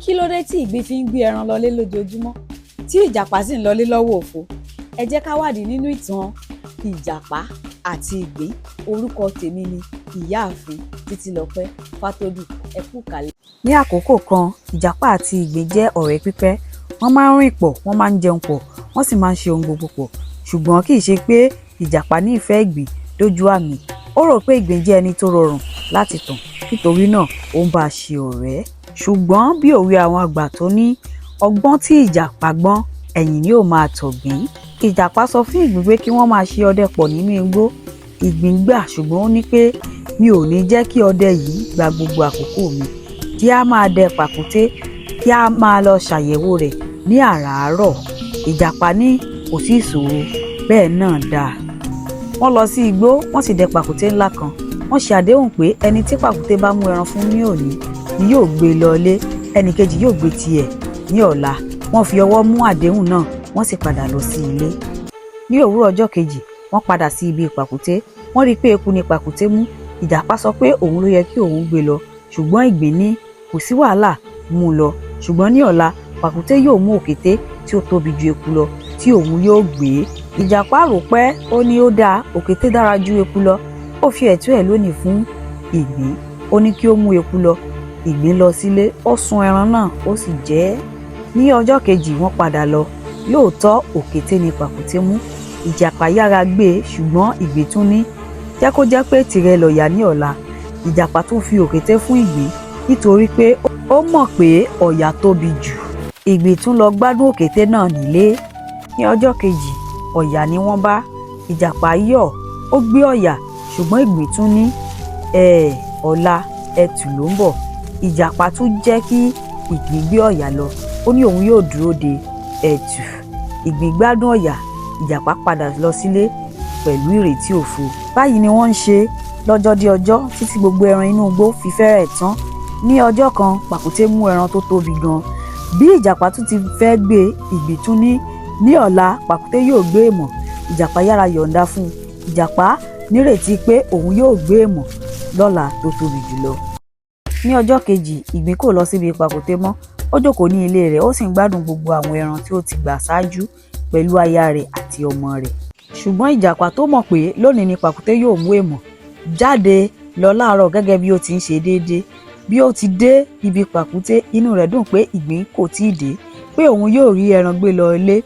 Kí ló dé tí ìgbín fi ń gbé ẹran lọlé lójoojúmọ́ tí ìjàpá sì ń lọlé lọ́wọ́ òfo? Ẹ jẹ́ ká wádìí nínú ìtàn ìjàpá àti ìgbín. Orúkọ tèmi ni Ìyáàfin Títílọpẹ́ Fátólù. Ẹ kú ìkàlẹ̀. Ní àkókò kan, ìjàpá àti ìgbín jẹ́ ọ̀rẹ́ pípẹ́. Wọ́n máa ń rìn pọ̀, wọ́n máa ń jẹun pọ̀, wọ́n sì máa ń ṣe ohun gbogbo pọ̀. Ṣùgbọ́n kì í ṣe pé ìjàpá ní ìfẹ́ ìgbín dójú àmì. Ó rò pé ìgbín jẹ́ ẹni tó rọrùn láti tàn, nítorí náà ó ń bá a ṣe ọ̀rẹ́. Ṣùgbọ́n bí òwe àwọn àgbà tó ní ọgbọ́n tí ìjàpá gbọ́n, ẹ̀yìn ni ó máa tọ̀gbín. Ìjàpá sọ fún ìgbín pé kí wọ́n máa ṣe ọdẹ pọ̀ nínú igbó. Ìgbín gbà, ṣùgbọ́n ó ní pé mi ò ní jẹ́ kí ọdẹ yìí gba gbogbo àkókò mi. Kí á máa dẹ pàkúté, kí á máa lọ ṣàyẹ̀wò rẹ̀ ní àràárọ̀. Ìjàpá ní kò sí ìṣòro, bẹ́ẹ̀ náà dáa. Wọ́n lọ sí igbó, wọ́n sì dẹ pàkúté ńlá kan. Wọ́n ṣe àdéhùn pé ẹni tí pàkúté bá mú ẹran fún ní òní ni yóò gbé e lọlé, ẹnì kejì yóò gbé tiẹ̀ ní ọ̀la. Wọ́n fi ọwọ́ mú àdéhùn náà, wọ́n sì padà lọ sí ilé. Ní òwúrọ̀ ọjọ́ kejì, wọ́n padà sí ibi pàkúté. Wọ́n rí i pé eku ni pàkúté mú. Ìjàpá sọ pé òun ló yẹ kí òun gbé lọ, ṣùgbọ́n ìgbín ní kò sí wàhálà, mú un lọ. Ṣùgbọ́n ní ọ̀la, pàkúté yóò mú òkété tí ó tóbi ju eku lọ tí òun yóò gbé. Ìjàpá rò pé ó ní ó dáa, òkété dára ju eku lọ. Ó fi ẹ̀tọ́ ẹ̀ lónìí fún ìgbín. Ó ní kí ó mú eku lọ. Ìgbín lọ sílé, ó sun ẹran náà, ó sì jẹ ẹ́. Ní ọjọ́ kejì, wọ́n padà lọ. Lóòótọ́, òkété ni pàkúté mú. Ìjàpá yára gbé e, ṣùgbọ́n ìgbín tún ní jẹ́ kó jẹ́ pé tìrẹ lọ̀yà ní ọ̀la. Ìjàpá tún fi òkété fún ìgbín nítorí pé ó mọ̀ pé ọ̀yà tóbi jù. Ìgbín tún lọ gbádùn òkété náà nílé. Ní ọjọ́ kejì, ọ̀yà ni wọ́n bá. Ìjàpá yọ̀, ó gbé ọ̀yà, ṣùgbọ́n ìgbín tún ní ọ̀la ẹtù ló ń bọ̀. Ìjàpá tún jẹ́ kí ìgbín gbé ọ̀yà lọ. Ó ní òun yóò dúró de ẹtù. Ìgbín gbádùn ọ̀yà. Ìjàpá padà lọ sílé pẹ̀lú ìrètí òfo. Báyìí ni wọ́n ń ṣe lọ́jọ́ dé ọjọ́ títí gbogbo ẹran inú igbó fi fẹ́rẹ̀ tán. Ní ọjọ́ kan, pàkúté mú ẹran tó tóbi gan. Bí ìjàpá tún ti fẹ́ gbé, ìgbín tún ní ọ̀la pàkúté yóò gbé èèmọ̀. Ìjàpá yára yọ̀ǹda fún un. Ìjàpá nírètí pé òun yóò gbé èèmọ̀ lọ́la tó tóbi jùlọ. Ní ọjọ́ kejì, ìgbín kò lọ síbi pàkúté mọ́. Ó jókòó ní ilé rẹ̀, ó sì ń gbádùn gbogbo àwọn ẹran tí ó ti gbà ṣáájú pẹ̀lú aya rẹ̀ àti ọmọ rẹ̀. Ṣùgbọ́n ìjàpá tó mọ̀ pé lónìí ni pàkúté yóò mú èèmọ̀ jáde lọ láàárọ̀ gẹ́gẹ́ bí ó ti ń ṣe déédéé. Bí ó ti dé ibi pàkúté, inú rẹ̀ dùn pé ìgbín kò tíì dé, pé òun yóò rí ẹran gbé lọ ilé.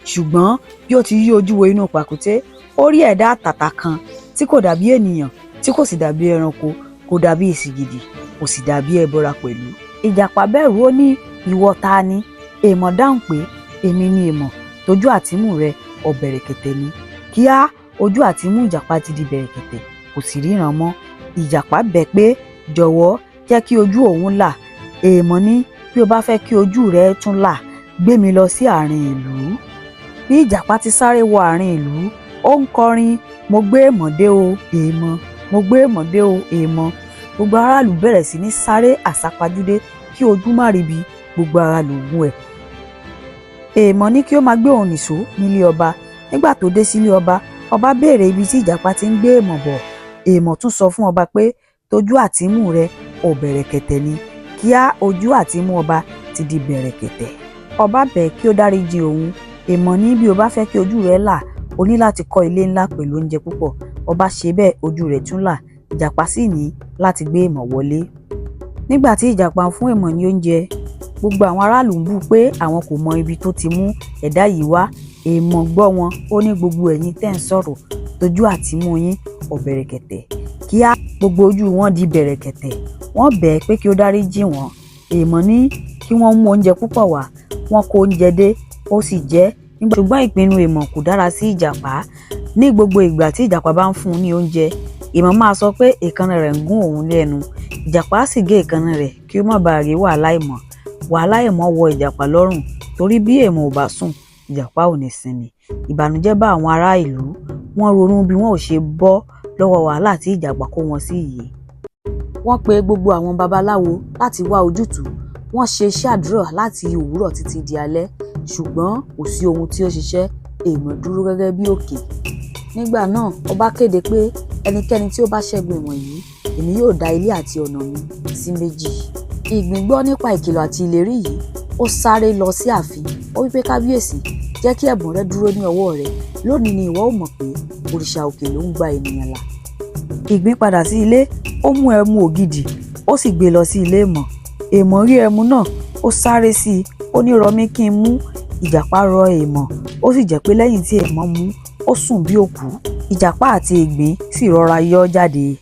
Ṣùgbọ́n bí ó ti yí ojú wo inú pàkúté, ó rí ẹ̀dá àtàtà kan tí kò dàbí ènìyàn, tí kò sì dàbí ẹranko, kò dàbí ìsìgìdì, kò sì dàbí ẹbọra pẹ̀lú. Ìjàpá bẹ̀rù, ó ní ìwọ ta ni? Èèmọ̀ dáhùn pé èmi ni èèmọ̀, tójú àtimú rẹ ọ̀bẹ̀rẹ̀kẹ̀tẹ̀ ni. Kíá, ojú àtimú ìjàpá ti di bẹ̀rẹ̀kẹ̀tẹ̀, kò sì ríran mọ́. Ìjàpá bẹ̀ pé jọ̀wọ́ jẹ́ kí ojú òun là. Èèmọ̀ ní bí o bá fẹ́ kí ojú rẹ tún là, gbé mi lọ sí àárín ìlú. Bí ìjàpá ti sáré wọ àárín ìlú, ó ń kọrin, mo gbé èèmọ̀ dé o, èèmọ̀, mo gbé èèmọ̀ dé o, èèmọ̀. Gbogbo aráàlú bẹ̀rẹ̀ sí ní sáré àsápajúdé kí ojú má ríbi, gbogbo ara lògùn ẹ̀. Èèmọ̀ ní kí ó máa gbé òun nìṣó nílé ọba. Nígbà tó dé sílé ọba, ọba béèrè ibi tí ìjàpá ti ń gbé èèmọ̀ bọ̀. Èèmọ̀ tún sọ fún ọba pé tójú àtimú rẹ ọ̀bẹ̀rẹ̀kẹ̀tẹ̀ ni. Kíá, ojú àtimú ọba ti di bẹ̀rẹ̀kẹ̀tẹ̀. Ọba bẹ̀ kí ó dáríjì òun. Èèmọ̀ ní bí o bá fẹ́ kí ojú rẹ là, o ní láti kọ́ ilé ńlá pẹ̀lú oúnjẹ púpọ̀. Ọba ṣe bẹ́ẹ̀, ojú rẹ̀ tún là. Ìjàpá sì ní láti gbé èèmọ̀ wọlé. Nígbà tí ìjàpá ń fún èèmọ̀ ní oúnjẹ, gbogbo àwọn aráàlú ń bú pé àwọn kò mọ ibi tó ti mú ẹ̀dá yìí wá. Èèmọ̀ gbọ́ wọn, ó ní gbogbo ẹ̀yin tẹ́ ń sọ̀rọ̀, tójú àtimú yín ọ̀bẹ̀rẹ̀kẹ̀tẹ̀. Kíá, gbogbo ojú wọn di bẹ̀rẹ̀kẹ̀tẹ̀. Wọ́n bẹ̀ ẹ́ pé kí ó dáríjì wọ́n. Èèmọ̀ ní kí wọ́n mú oúnjẹ púpọ̀ wá. Wọ́n kó oúnjẹ dé, ó sì jẹ. Ṣùgbọ́n ìpinnu èèmọ̀ kò dára sí ìjàpá. Ní gbogbo ìgbà tí ìjàpá bá ń fún un ní oúnjẹ, èèmọ̀ máa sọ pé èékánná rẹ̀ ń gún òun lẹ́nu. Ìjàpá sì gé èékánná rẹ̀ kí ó má bàa rí wàhálà ìmọ̀. Wàhálà ìmọ̀ wọ ìjàpá lọ́rùn torí bí èèmọ̀ ò bá sùn, ìjàpá ò ní sinmi. Ìbànújẹ́ bá àwọn ará ìlú. Wọ́n ronú bí wọn ò ṣe bọ́ lọ́wọ́ wàhálà tí ìjàpá kó wọn sí yìí. Wọ́n pe gbogbo àwọn babaláwo láti wá ojútùú. Wọ́n ṣe iṣẹ́ àdúrà láti òwúrọ̀ títí di alẹ́, ṣùgbọ́n kò sí ohun tí ó ṣiṣẹ́. Èèmọ̀ dúró gẹ́gẹ́ bí òkè. Nígbà náà, ọba kéde pé ẹnikẹ́ni tí ó bá ṣẹ́gun èèmọ̀ yìí, èmi yóò dá ilé àti ọ̀nà mi sí méjì. Ìgbín gbọ́ nípa ìkìlọ̀ àti ìlérí yìí. Ó sáré lọ sí ààfin. Ó wí pé, "Kábíyèsí, jẹ́ kí ẹ̀bùn rẹ dúró ní ọwọ́ rẹ. Lónìí ni ìwọ ó mọ̀ pé òrìṣà òkè ló ń gba ènìyàn là." Ìgbín padà sí ilé. Ó mú ẹmu ògidì, ó sì gbé lọ sí ilé èèmọ̀. Èèmọ̀ rí ẹmu náà, ó sáré sí i. Ó ní, "Rọ mí kí n mú." Ìjàpá rọ èèmọ̀, ó sì jẹ́ pé lẹ́yìn tí èèmọ̀ mú, ó sùn bí òkú. Ìjàpá àti ìgbín sì rọra yọ jáde.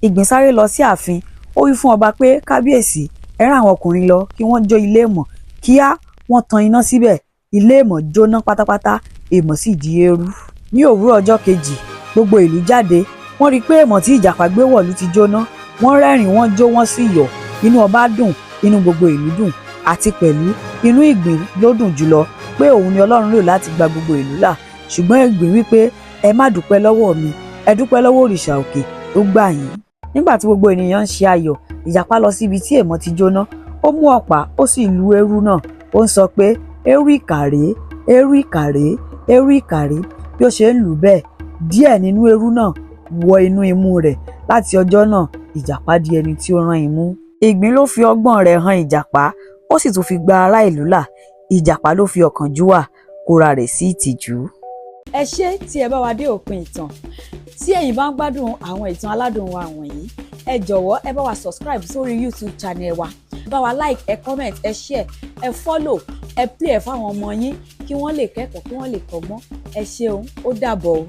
Ìgbín sáré lọ sí ààfin. Ó wí fún ọba pé, "Kábíyèsí, ẹ rán àwọn ọkùnrin lọ kí wọ́n jó ilé èèmọ̀." Kíá, wọ́n tan iná síbẹ̀. Ilé èèmọ̀ jóná pátápátá, èèmọ̀ sì di eérú. Ní òwúrọ̀ ọjọ́ kejì, gbogbo ìlú jáde. Wọ́n rí i pé èèmọ̀ tí ìjàpá gbé wọ̀lú ti jóná. Wọ́n rẹ́rìn, wọ́n jó, wọ́n sì yọ̀. Inú ọba dùn, inú gbogbo ìlú dùn, àti pẹ̀lú inú ìgbín ló dùn jùlọ pé òun ni Ọlọ́run lò láti gba gbogbo ìlú là. Ṣùgbọ́n ìgbín wí pé, "Ẹ má dúpẹ́ lọ́wọ́ mi, ẹ dúpẹ́ lọ́wọ́ òrìṣà òkè tó gbà yín." Nígbà tí gbogbo ènìyàn ń ṣe ayọ̀, ìjàpá lọ síbi tí èèmọ̀ ti jóná. Ó mú ọ̀pá, ó sì lu eérú náà. Ó ń sọ pé, "Eérú ìkà rèé, eérú ìkà rèé, eérú ìkà rèé." Bí ó ṣe ń lù bẹ́ẹ̀, díẹ̀ nínú eérú náà wọ inú imú rẹ̀. Láti ọjọ́ náà, ìjàpá di ẹni tí ó rán imú. Ìgbín ló fi ọgbọ́n rẹ̀ han ìjàpá, ó sì tún fi gba ará ìlú là. Ìjàpá ló fi ọ̀kánjúwà kóra rẹ̀ sí ìtìjú. Ẹ ṣé tí ẹ bá wa dé òpin ìtàn. Tí ẹ̀yin bá ń gbádùn àwọn ìtàn aládùn wa wọ̀nyí, ẹ jọ̀wọ́, ẹ bá wa subscribe sórí YouTube channel wa, bá wa like, ẹ comment, ẹ share, ẹ follow, ẹ play ẹ fáwọn ọmọ yín kí wọ́n lè kẹ́kọ̀ọ́, kí wọ́n lè kọ́gbọ́n. Ẹ ṣeun, ó dàbọ̀ o.